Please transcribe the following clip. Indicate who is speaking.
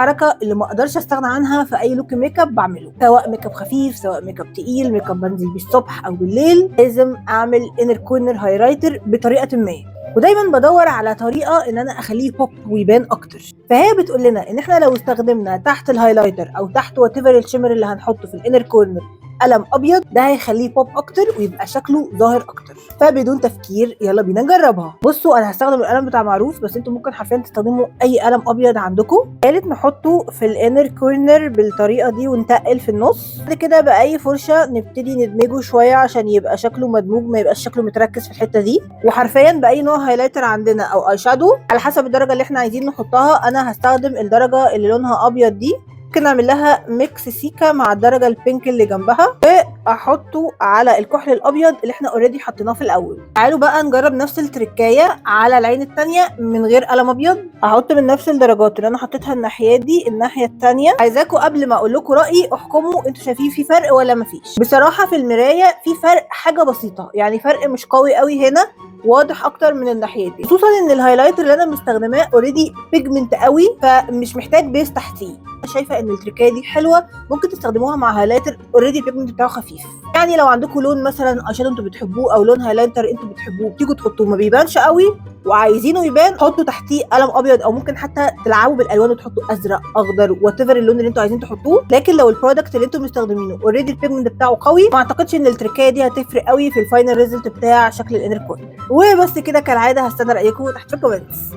Speaker 1: الحركة اللي ما اقدرش استغنى عنها في اي look makeup بعمله، سواء ميك اب خفيف، سواء ميك اب تقيل، ميك اب بنزل بيه الصبح او بالليل، لازم اعمل inner corner highlighter بطريقة ما. ودايما بدور على طريقه ان انا اخليه بوب ويبان اكتر. فهي بتقول لنا ان احنا لو استخدمنا تحت ال highlighter او تحت whatever ال shimmer اللي هنحطه في ال inner corner قلم ابيض، ده هيخليه بوب اكتر ويبقى شكله ظاهر اكتر. فبدون تفكير يلا بينا نجربها. بصوا، انا هستخدم القلم بتاع معروف، بس انتوا ممكن حرفيا تستخدموا اي قلم ابيض عندكم. قالت نحطه في ال inner corner بالطريقة دي ونتقل في النص. بعد كده باي فرشه نبتدي ندمجه شوية عشان يبقى شكله مدموج، ما يبقاش شكله متركز في الحتة دي. وحرفيا باي نوع highlighter عندنا او eye shadow على حسب الدرجة اللي احنا عايزين نحطها. انا هستخدم الدرجة اللي لونها ابيض دي، ممكن اعمل لها mix سيكا مع الدرجة ال pink اللي جنبها، واحطه على الكحل الابيض اللي احنا already حطيناه في الاول. تعالوا بقى نجرب نفس التركايه على العين التانية من غير قلم ابيض. هحط من نفس الدرجات اللي انا حطيتها الناحية دي الناحية التانية. عايزاكم قبل ما اقول لكم رايي احكموا انتوا شايفين في فرق ولا مفيش. بصراحة في المراية في فرق حاجة بسيطه، يعني فرق مش قوي قوي، هنا واضح اكتر من الناحية دي، خصوصا ان ال highlighter اللي انا مستخدماه already pigment قوي، فمش محتاج base تحتيه. شايفه ان التركايه دي حلوه، ممكن تستخدموها مع highlighter already ال pigment بتاعه خفيف. يعني لو عندكم لون مثلا عشان انتوا بتحبوه او لون highlighter انتوا بتحبوه، تيجوا تحطوه ما بيبانش قوي وعايزينه يبان، حطوا تحتيه قلم ابيض، او ممكن حتى تلعبوا بالالوان وتحطوا ازرق، اخضر، whatever اللون اللي انتوا عايزين تحطوه. لكن لو ال product اللي انتوا مستخدمينه already ال pigment بتاعه قوي، ما اعتقدش ان التركايه دي هتفرق قوي في ال final result بتاع شكل ال inner corner. وبس كده، كالعادة هستنى رايكم تحت في ال comments.